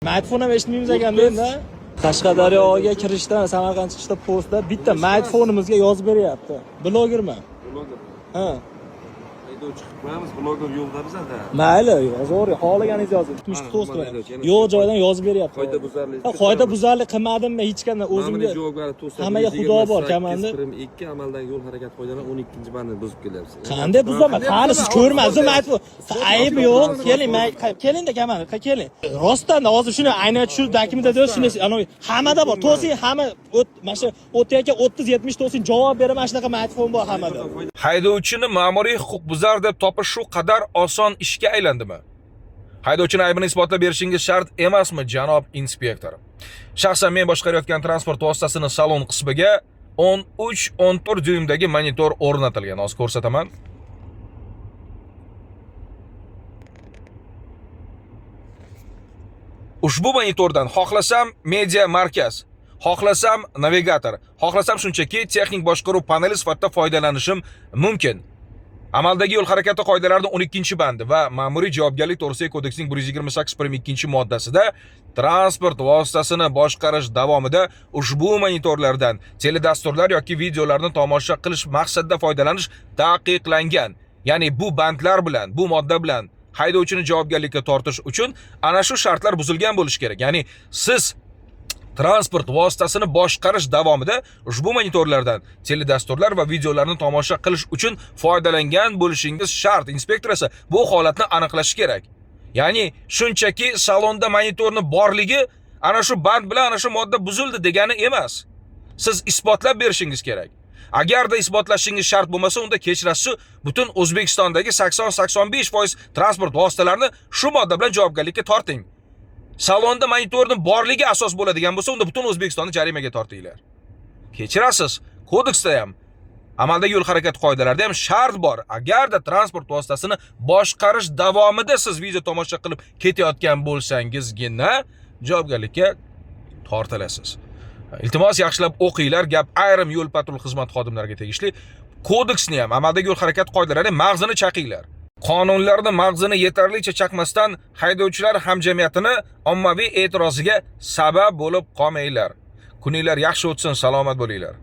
Smartfon ham eshitmaymiz ekanda endi. Qashqadaryoga kirishdan Samarqand chiqishda postda bitta smartfonimizga yozib beryapti. Blogerman. Bloger. Ha. Haydovchi qilib qo'yamiz, bloger yo'qda bizada. Mayli, yozaver, xohlaganingizni yozing. 60 Ha, to'st nima haydovchi, yana Yo'q joydan yozib beryapti. Qoidabuzarlik. Ha, qoidabuzarlik qilmadim men hech qanday O'zimga o'zimga. javobgarlik to'sadi. Hammaga xudo bor, komanda. 2 amaldagi yo'l harakati qoidalari 12-bandini buzib kelyapsiz. Qanday buzaman? Qani siz ko'rmadingiz aytib. Ayb yo'q. Keling, men keling-da komanda, keling. Rostdan hozir shuni aynan shu dokumentda shuni anavi hammada bor. To'sing hamma mana shu o'tayotgan 30 70 to'sing javob beraman shunaqa smartfon bor hammada. Haydovchini ma'muriy huquqbuzar deb topish shu qadar oson ishga aylandimi? Haydovchini aybini isbotlab berishingiz shart emasmi, janob inspektor? Shaxsan men boshqarayotgan transport vositasini salon qismiga 13-14 dyuymdagi monitor o'rnatilgan. Hozir ko'rsataman. Ushbu monitordan xohlasam media markaz, xohlasam navigator, xohlasam shunchaki texnik boshqaruv paneli sifatida foydalanishim mumkin. Amaldagi yo'l harakati qoidalarining 12-bandi va ma'muriy javobgarlik to'g'risidagi kodeksning 128.2-moddasida transport vositasini boshqarish davomida ushbu monitorlardan teledasturlar yoki videolarni tomosha qilish maqsadida foydalanish taqiqlangan. Ya'ni bu bandlar bilan, bu modda bilan haydovchini javobgarlikka tortish uchun ana shu shartlar buzilgan bo'lishi kerak. Ya'ni siz transport vositasini boshqarish davomida ushbu monitorlardan teledasturlar va videolarni tomosha qilish uchun foydalangan bo'lishingiz shart. Inspektor esa bu holatni aniqlashi kerak. Ya'ni shunchaki salonda monitorni borligi ana shu band bilan ana shu modda buzildi degani emas. Siz isbotlab berishingiz kerak. Agarda isbotlashingiz shart bo'lmasa, unda kechirasiz, butun O'zbekistondagi 80-85% transport vositalarini shu modda bilan javobgarlikka torting. Salonda monitorning borligi asos bo'ladigan bo'lsa, unda butun O'zbekistonni jarimaga tortinglar. Kechirasiz, kodeksda ham, amaldagi yo'l harakati qoidalarida ham shart bor. Agarda transport vositasini boshqarish davomida siz video tomosha qilib ketayotgan bo'lsangizgina javobgarlikka tortilasiz. Iltimos, yaxshilab o'qinglar. Gap ayrim yo'l patrul xizmat xodimlariga tegishli. Kodeksni ham, amaldagi yo'l harakati qoidalarini mag'zini chaqinglar. Qonunlarni mag'zini yetarlicha chaqmasdan haydovchilar hamjamiyatini ommaviy e'tiroziga sabab bo'lib qolmanglar. Kuninglar yaxshi o'tsin, salomat bo'linglar.